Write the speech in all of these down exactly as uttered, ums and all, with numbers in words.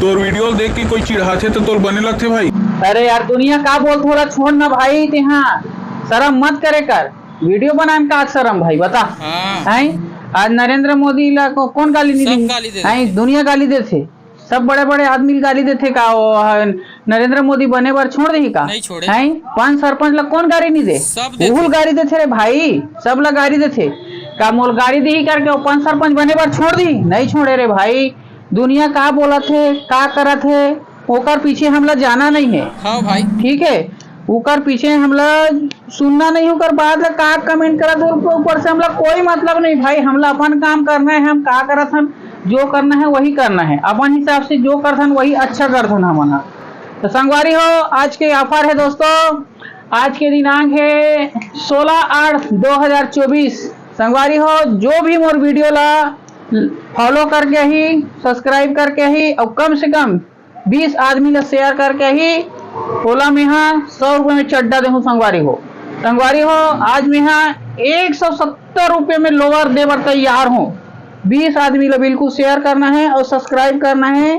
तोर वीडियो देख के कोई चिढ़ाथे तो तोर बने लगथे भाई। अरे यार, दुनिया का बोलथे ओला छोड़ ना भाई, तेहा शरम मत करे कर। वीडियो बनाए में का शरम भाई, बता। हाँ। हैं? आज नरेंद्र मोदी ला को-, कौन गाली नहीं सब दी? गाली दे हैं? देथे। दुनिया गाली देथे, सब बड़े बड़े आदमी गाली देथे का? वो, हाँ, नरेंद्र मोदी बने बर छोड़ देही का? नहीं छोड़े। हैं? पंच सरपंच ला कौन गाली नहीं दे? सब देथे। उहुल गाली देथे रे भाई, सब ला गाली देथे। का मोल गाली देही करके वो पंच सरपंच बने बर छोड़ देही? नहीं छोड़े रे भाई। दुनिया का बोलत हे, का करत हे, ओकर पीछे हमला जाना नहीं है। हाँ भाई। ठीक है, ओकर पीछे हमला सुनना नहीं, ओकर बाद ला का कमेंट करत हे, ऊपर से हमला कोई मतलब नहीं भाई। हमला अपन काम करना है, हम का करत हन, जो करना है वही करना है, अपन हिसाब से जो करथन वही अच्छा करथन हमन ह। तो संगवारी हो, आज के ऑफर है दोस्तों, आज के दिनांक है सोलह आठ दो हज़ार चौबीस। संगवारी हो, जो भी मोर वीडियो ला फॉलो करके ही, सब्सक्राइब करके ही और कम से कम बीस आदमी ला शेयर करके ही ओला मेहा सौ रुपये में चड्डा देहूँ संगवारी हो। संगवारी हो, आज मेहा एक सौ सत्तर रुपये में लोअर दे बर तैयार हूँ। बीस आदमी ला बिल्कुल शेयर करना है और सब्सक्राइब करना है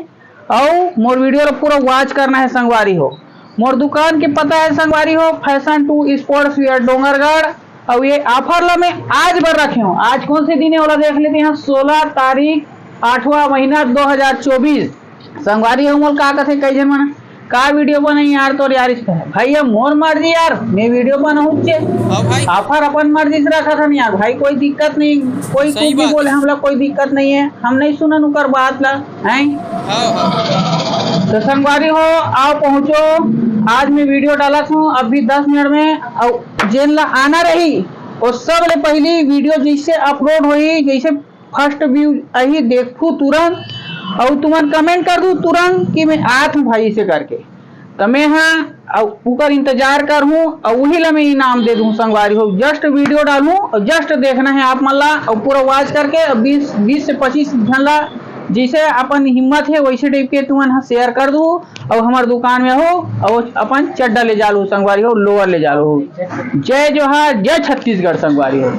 और मोर वीडियो ला पूरा वॉच करना है संगवारी हो। मोर दुकान के पता है संगवारी हो, fashion to sports wear Dongargarh. और ये ऑफर ला मैं आज बर रखे हूँ। आज कौन से दिन है ओला देख लेते हैं, सोलह तारीख, आठवां महीना दो हज़ार चौबीस। संगवारी हो, मोर का कथे कई झन मन, का वीडियो बनाई यार तोर यार, इस पे भैया मोर मर्जी यार, मैं वीडियो बनाऊँ चे। हाँ भाई। ऑफर अपन मर्जी से रखा था यार भाई, कोई दिक्कत नहीं, कोई सही कुछ भी बात बोले, है। हम लोग कोई दिक्कत नहीं है, हम नहीं सुनन उकर बात ला, हैं? हाँ, हाँ। तो संगवारी हो, आओ पहुँचो, आज मैं वीडियो डालत हूँ अभी दस मिनट में, और जेन ला आना रही, वो सब ले पहली वीडियो जैसे अपलोड होई, जैसे फर्स्ट व्यू आही, देखू तुरंत, और तुमन कमेंट कर दू तुरंत कि मैं आत हूँ भाई, इसे करके। तो मैं हाँ, और उकर इंतजार कर हूँ, और वही ला मैं इनाम दे दूँ संगवारी हो। जस्ट वीडियो डालूँ और जस्ट देखना है आप मन ला, और पूरा वॉच करके, और बीस, बीस से पच्चीस झन ला जैसे अपन हिम्मत है वैसे टाइप के तुमन हाँ शेयर कर दू, और हमार दुकान में हो, और अपन चड्डा ले जालू संगवारी हो, लोअर ले जालू हो। जय जोहार, जय छत्तीसगढ़ संगवारी हो।